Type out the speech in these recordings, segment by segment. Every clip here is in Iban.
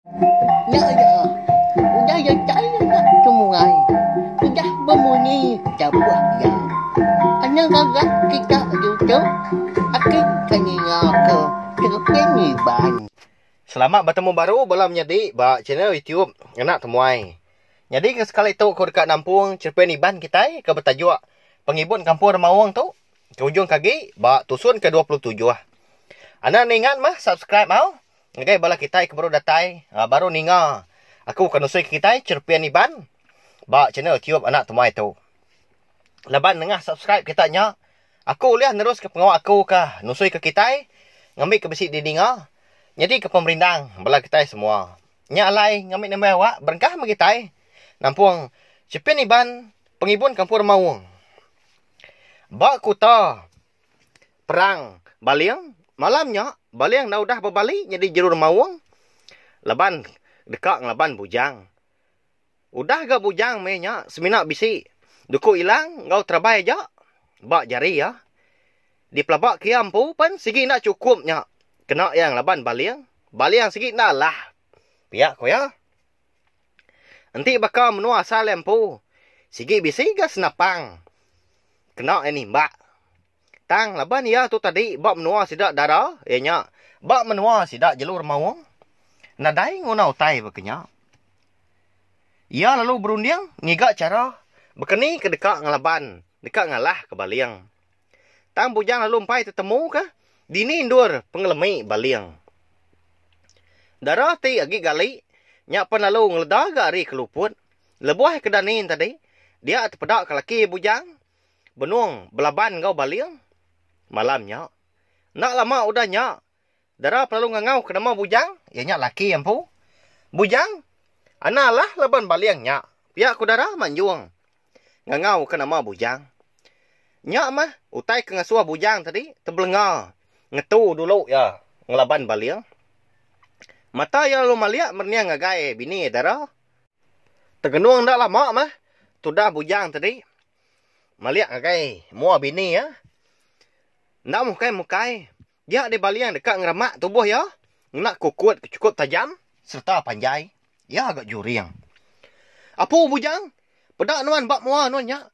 Nya iya, udah datai anak temuai, udah bemunyi tabuh iya. Anang gaga kita ditu, agi ka ninga ke Terepin Iban. Selamat betemu baru bala menyadi ba channel YouTube Anak Temuai. Nyadi ke sekali tu aku deka nampung cerpen Iban kitai ke betajuk Pengibun Kampung Remaung tu ke ujung ke agi ba tusun ke 27. Anang ningat mah subscribe au. Ngagai bala kitai ke baru datai baru ninga aku ke nusui ke kitai Cherpian Iban ba channel Tube Anak Temuai tu. Laban nengah subscribe kita nya aku ulih nerus ke pengawa aku ke nusui ke kitai ngambi ke bisi didinga nyadi ke pemerindang bala kitai semua. Nya alai ngambi nembiak awak berengkah meh kitai nampung Cherpian Iban Pengibun Kampung Remaung ba kuta Perang Baling malam nya Baling enda udah bebali nyadi jelu remaung laban deka ngelaban Bujang. Udah ga Bujang meh nya semina bisi duku ilang enggau terabai aja ba jari iya. Dipelaba ke iya empu pen sigi enda chukup nya kena iya ngelaban Baling. Baling sigi enda alah pia ku iya. Enti baka menua asal iya empu sigi bisi ga senapang kena iya nimbak. Tang laban iya tu tadi ba menua sida dara iya nya ba menua sida jelu remaung nadai nguna utai baka nya. Iya lalu berunding ngiga chara baka ni ke deka ngelaban deka ngalahka Baling. Tang Bujang lalu empai tetemuka dini endur pengelemi Baling. Dara ti agi gali nya pen lalu ngeleda ga ari ke luput lebuh ke dani tadi dia tepeda ke laki Bujang benung belaban enggau Baling malam nya. Enda lama udah nya, Dara pelalu ngangau ke nama Bujang, iya nya laki iya empu. Bujang, ana alah laban Baling nya, pia ku Dara manjung ngangau ke nama Bujang. Nya mah utai ke ngasuh Bujang tadi tebelenga ngetu dulu iya ngelaban Baling. Mata iya lalu malik merening ngagai bini Dara. Tegenung enda lama mah tudah Bujang tadi Malik ngagai mua bini iya. Enda mukai-mukai, dia deh Baling deka ngeremak tubuh iya ngena kukut ke chukup tajam sereta panjai. Iya ga juring. Apu Bujang, peda nuan ba mua nuan nya.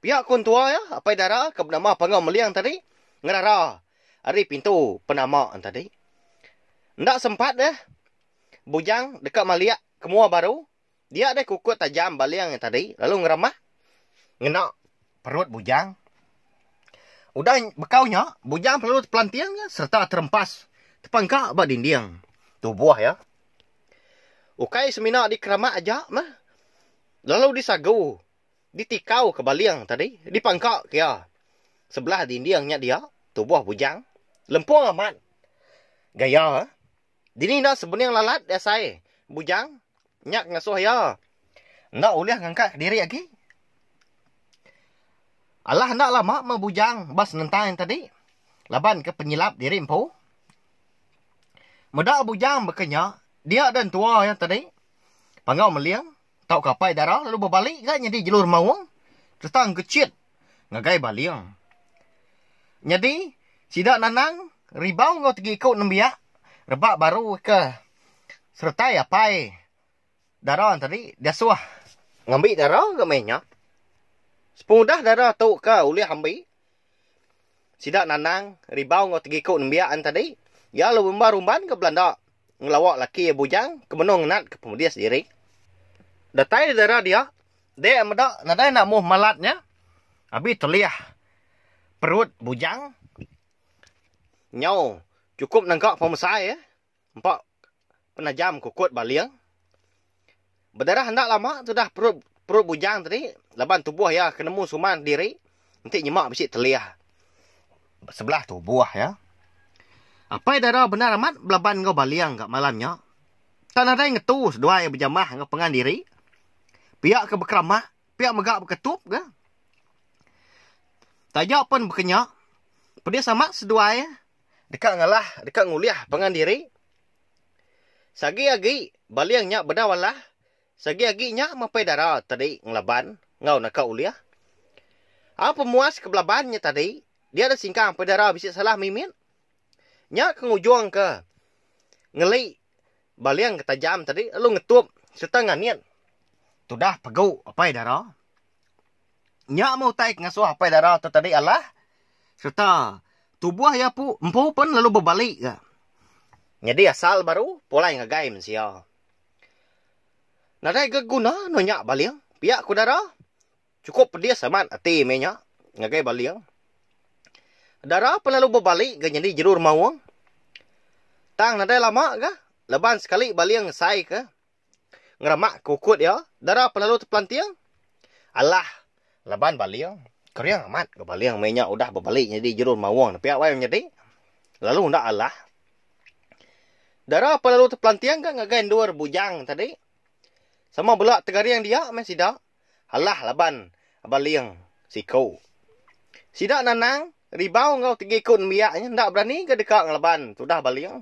Pia ku entua iya, Apai Dara ke benama Panggau Meling tadi ngerara ari pintu penama tadi. Enda sempat deh Bujang deka malik ke mua baru. Dia deh kukut tajam baling nya tadi lalu ngeremak ngena perut Bujang. Udah bekau nya, Bujang perlu tepelanting sereta terempas tepangka ba dinding tubuh iya. Ukai semina dikeramak aja meh lalu disagu ditikau ke baling tadi dipangka ke iya sebelah dinding nya dia tubuh Bujang. Lempung amat gaya. Dini enda sebening lalat diasai Bujang nya ke ngasuh iya enda ulih ngangkat kediri agi. Alah enda lama meh Bujang ba senentang tadi laban ke penyilap diri empu. Meda Bujang baka nya dia deh entua iya tadi Panggau Meling tauka apai dara lalu bebali ga nyadi jelu remaung sereta engkechit ngagai Baling. Nyadi sida Nanang Ribau enggau tegi iku nembiak rebak baru ke seretai apai dara tadi diasuh ngambi dara ga meh nya. Sepengudah dara tu ke ulih ambi sida Nanang Ribau enggau tegi iku nembiak tadi iya lalu berumban-rumban ke belanda ngelawa laki iya Bujang ke benung ngenat ke pemedis diri. Datai dara dia, dek meda nadai enda muh malat nya abi telih perut Bujang. Nyau chukup nengka pemesai empa penajam kukut baling. Bedarah enda lama tudah perut perut Bujang tadi laban tubuh iya ke nemu suman diri enti nyema bisi telih sebelah tubuh iya. Apai dara bendar amat belaban enggau baling ga malam nya. Tang nadai ngetu seduai bejamah enggau pengan diri. Pia ke bekeramak pia mega beketup ga. Taja pen baka nya, pedis amat seduai deka ngalah deka ngulih pangan diri. Sagi agi baling nya bedau alah, sagi agi nya mapai dara tadi ngelaban enggau naka ulih. Au pemuas ke belaban nya tadi, dia da singkang apai dara bisi salah mimit. Nya ke ngujungka ngeli. Baling ke tajam tadi lalu ngetup sereta nganit tudah pegu Apai Dara. Nya meh utai ke ngasuh Apai Dara tu tadi alah sereta tubuh iya pu empu pen lalu bebali ga. Nyadi asal baru pulai ngagai mensia. Nadai ga guna anu nya baling pia ku Dara. Chukup pedis amat ati meh nya ngagai baling. Dara pen lalu bebali ga nyadi jelu remaung. Tang nadai lama ga laban sekali baling ngesai ke ngeremak ke ukut iya, dara pen lalu tepelanting. Alah laban baling kering amat ga baling meh nya udah bebali nyadi jelu remaung ne pia wai menyadi lalu enda alah. Dara pen lalu tepelanting ga ngagai endur bujang tadi. Sama bela tegaring dia meh sida. Alah laban Baling siku. Sida Nanang, Ribau enggau tegi iku nembiak nya enda berani ga deka ngelaban tudah Baling.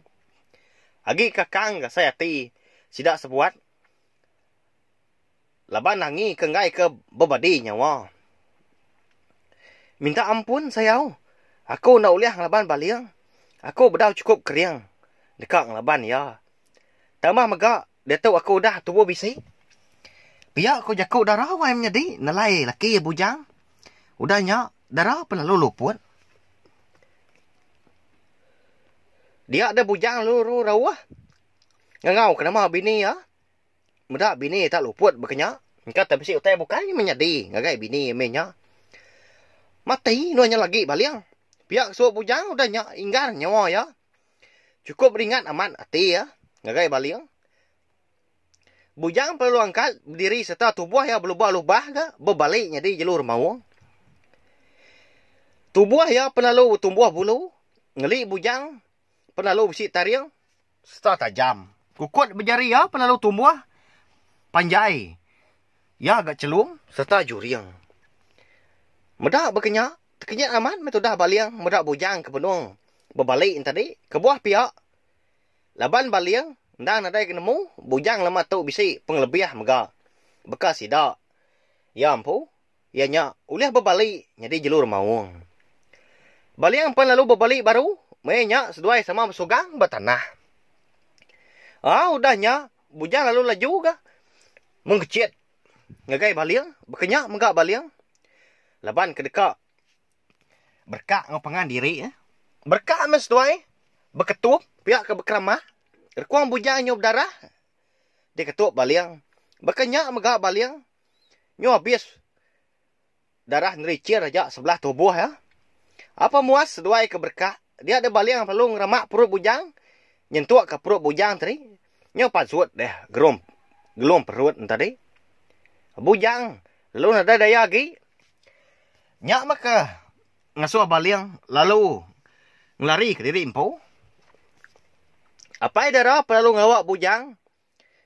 Agi kakang ga asai ati sida sebuat laban nangi ke enggai ke bebadi nyawa. Minta ampun sayau, aku enda ulih ngelaban Baling. Aku bedau chukup kering deka ngelaban iya. Tambah mega Diatu aku udah tubuh bisi. Pia ko jaku dara wai menyadi nelai laki iya bujang. Udah nya dara pen lalu luput. Dia deh bujang lalu ru rauh ngangau ke nama bini iya. Meda bini iya tak luput baka nya. Engka tak bisi utai bukai menyadi ngagai bini iya meh nya. Mati nuan nya lagi baling. Pia ke suba bujang udah nya inggar nyawa iya. Chukup ringat amat ati iya ngagai Baling. Bujang perlu angkat bediri sereta tubuh iya belubah-lubah ga bebali nyadi jelu remaung. Tubuh iya penlalu betumbuh bulu, ngeli bujang penlalu bisi taring sereta tajam. Kukut bejari iya penlalu tumbuh panjai. Iya ga chelum sereta juring. Meda baka nya, Tekenyit amat meh tudah Baling meda bujang ke benung bebali enti tadi. Kebuah pia, laban Baling endang nadai ke nemu bujang lema tu bisi pengelebih mega baka sida iya empu, iya nya ulih bebali nyadi jelu remaung. Baling pen lalu bebali baru meh nya seduai sama besugang ba tanah. Aa udah nya bujang lalu laju ga mengkechit Ngagai Baling, baka nya mega Baling laban ke deka berekak enggau pangan diri. Berekak meh seduai beketup pia ke bekeramah rekung bujang nyu bedarah diketup Baling. Baka nya mega Baling nyu abis darah nerichir aja sebelah tubuh iya. Apa muas seduai ke berekak dia deh Baling lalu ngeramak perut bujang nyentuk ka perut bujang tadi Nyau pansut deh gerum gelung perut ne tadi. Bujang lalu nadai daya agi. Nya meh ke ngasuh Baling lalu ngelari ke diri empu. Apai dara pelalu ngawa Bujang.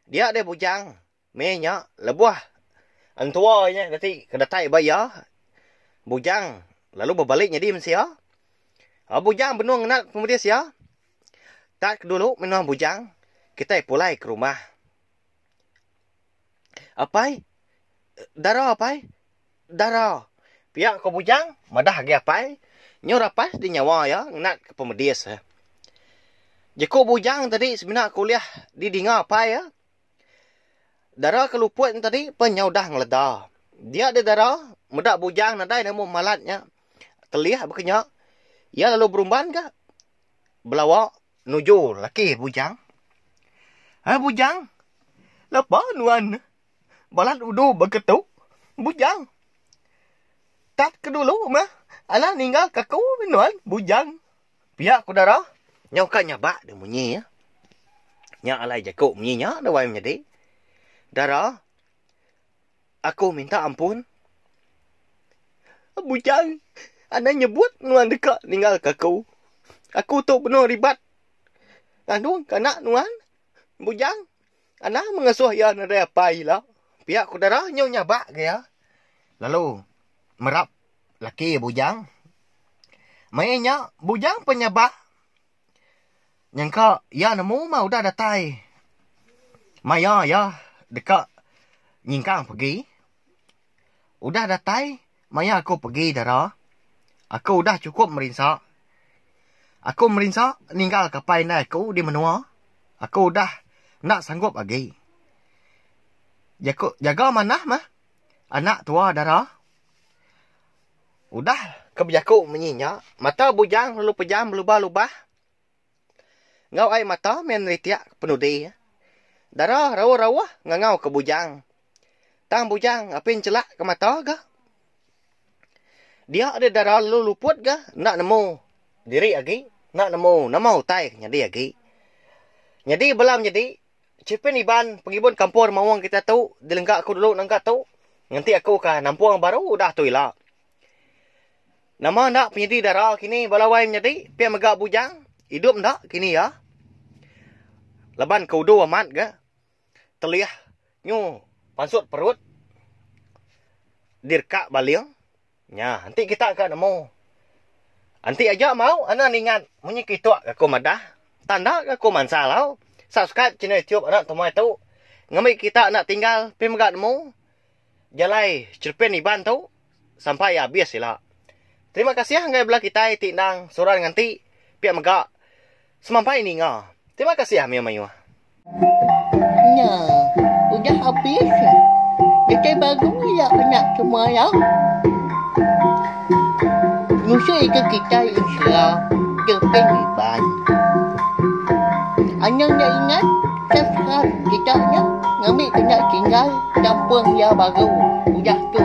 Dia deh Bujang meh nya lebuh entua nya dati ke datai ba iya. Bujang lalu bebali nyadi mensia. Bujang benung ngena pemedis iya. Tak ke dulu menua bujang kitai pulai ke rumah. Apai, dara apai, dara. Pia ko bujang madah agi apai nyu rapas di nyawa iya ngena ke pemedis. Jeku bujang tadi semina ke ulih didinga apai iya. Dara ke luput nya tadi pen nya udah ngeleda. Dia deh dara meda bujang nadai nemu malat nya telih baka nya. Iya lalu berumban ga belawa nuju laki bujang. Ai bujang lapa nuan balat udu baka tu bujang. Tat ke dulu meh alah ninggal ke aku nuan bujang. Pia ku dara, nyau ka nyabak deh munyi iya. Nya alai jaku munyi nya deh wai menyadi. Dara, aku minta ampun. Bujang, anang nyebut nuan deka ninggalka aku. Aku tu benung ribat ngandung ke anak nuan. Bujang, anang mengasuh iya nadai apai ila. Pia ku dara nyau nyabak ga iya. Lalu merap laki bujang. Maya nya, bujang pen nyabak nyangka iya nemu mah udah datai maya iya deka nyingkang pegi. Udah datai maya aku pegi dara, aku udah chukup merinsa. Aku merinsa ninggalka apai indai aku di menua. Aku udah. Enda sanggup agi. Jaku jaga manah mah anak tua dara. Udah ke bejaku munyi nya, mata bujang lalu pejam belubah-lubah. Enggau ai mata meh neritik penudi. Dara rauh-rauh ngangau ke bujang. Tang bujang apin chelak ke mata ga. Dia deh dara lalu luput ga enda nemu diri agi, enda nemu nama utai ke nyadi agi. Nyadi bala menyadi Chipin Iban pengibun kampung remaung kita tu dilengka aku dulu nangka tu nganti aku ka nampung baru udah tu ila. Nama enda penyedi dara kini bala wai menyadi pia mega bujang idup enda kini iya. Laban ke udu amat ga telih nyu pansut perut direka baling. Nya, enti kita ka nemu. Enti aja mau anang ningat munyi kituk aku madah. Tanda ka aku mansa lau. Subscribe channel YouTube anak temuai tu. Ngambi kita enda tinggal pi mega nemu jalai cerpen Iban tu sampai iya habis ila. Terima kasih ngagai bala kitai ti endang seruran nganti pia mega semampai ninga. Terima kasih mayuh-mayuh. Nya, udah abis. Datai baru ila anak semua ya. Nusui ke kitai ensera Jerpen Iban. Anang enda ingat subscribe kita nya ngambi kena tinggal tampung iya baru udah tu.